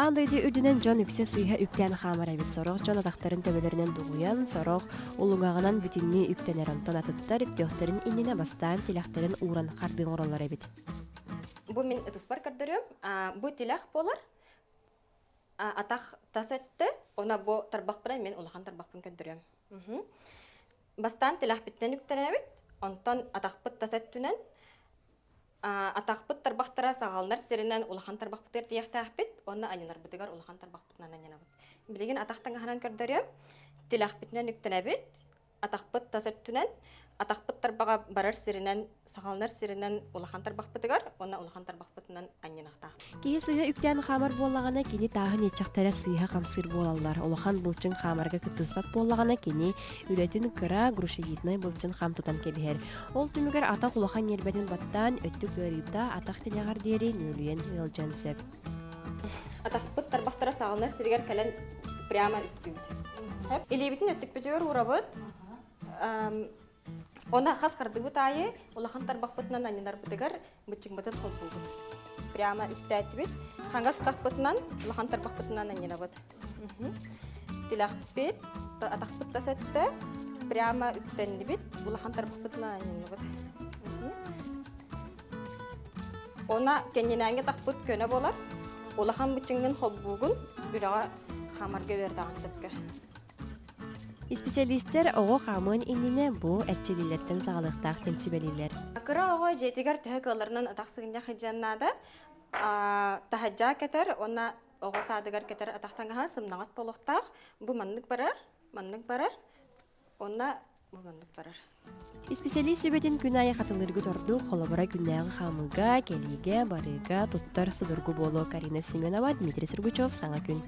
Аан дойду үрдүнэн дьон үксэ сыыһа үктээн хаамар эбит. Сорох дьон атахтарын төбөлөрүнэн дугуйан, сорох улуҥаҕынан бүтүннүү үктэнэр. Онтон атыттар үктүөхтэрин иннинэ бастаан тилэхтэрин ууран хардыы оҥороллор эбит. Бу мин ытыспар көрдөрүөм. Бу тилэх буолар. Атах тас өттө. Она бу тарбахпынан мин улахан тарбахпын көрдөрүөм. Бастаан тилэхпиттэн үктэнэбит. Онтон атахпыт тас өттүнэн Атахпыт тарбахтара саҕаланар сиринэн улахан тарбахпытыгар тиийиэхтээхпит уонна анньынарбытыгар улахан тарбахпытынан анньынабыт. Билигин атах таҥаһынан көрдөрүөм. Тилэхпитинэн үктэнэбит, атахпыт тас өттүнэн, атахпыт тарбаҕа барар сиринэн, саҕаланар сиринэн улахан тарбахпытыгар уонна улахан тарбахпытынан анньынахтаах. Киһи сыыһа үктээн хаамар буоллаҕына, кини тааһын иэччэхтэрэ сыыһа хамсыыр буолаллар. Улахан былчыҥ хаамарга кыттыспат буоллаҕына, кини үлэтин кыра грушевиднай былчын хам тутан кэбиһэр. Ол түмүгэр атах улахан ньиэрбэтин баттаан, өттүк ыарыыта атах тилэҕэр диэри нүөлүйэн ыалдьан сөп. Атахпыт тарбахтара саҕаланар сиригэр кэлэн прямо үктүүбүт. Илиибитин өттүкпүтүгэр уурабыт. Оны хас хардыбыт аайы улахан тарбахпытынан анньынарбытыгар быччыҥмытын холбуубут. Прямо үктээтибит. Хаҥас атахпытынан, улахан тарбахпытынан анньынабыт. Тилэхпит, атахпыт тас өттө прямо үктэннибит, улахан тарбахпытынан анньынныбыт. Она кэннинээҥҥи атахпыт көнө буолар. Улахан быччыҥҥын холбуугун, үлэҕэ хаамарга үөрдэҕин сөпкө. Исписэлиистэр оҕо хаамыан иннинэ бу эрчиллиилэртэн саҕалыахтаах диэн сүбэлииллэр. Кыра оҕо дьиэтигэр төһө кыалларынан атах сыгынньах сылдьыан наада. Таһырдьа кэтэр уонна оҕо саадыгар кэтэр атах таҥаһа сымнаҕас буолуохтаах. Бу маннык барар, маннык барар уонна бу маннык барар. Исписэлиис сүбэтин күн аайы хатылыыргыт ордук, холобура күннээҕи хаамыыга, кэлиигэ, барыыга туттар судургу буолуо Карина Семенова, Дмитрий Сергучев, Саҥа күн.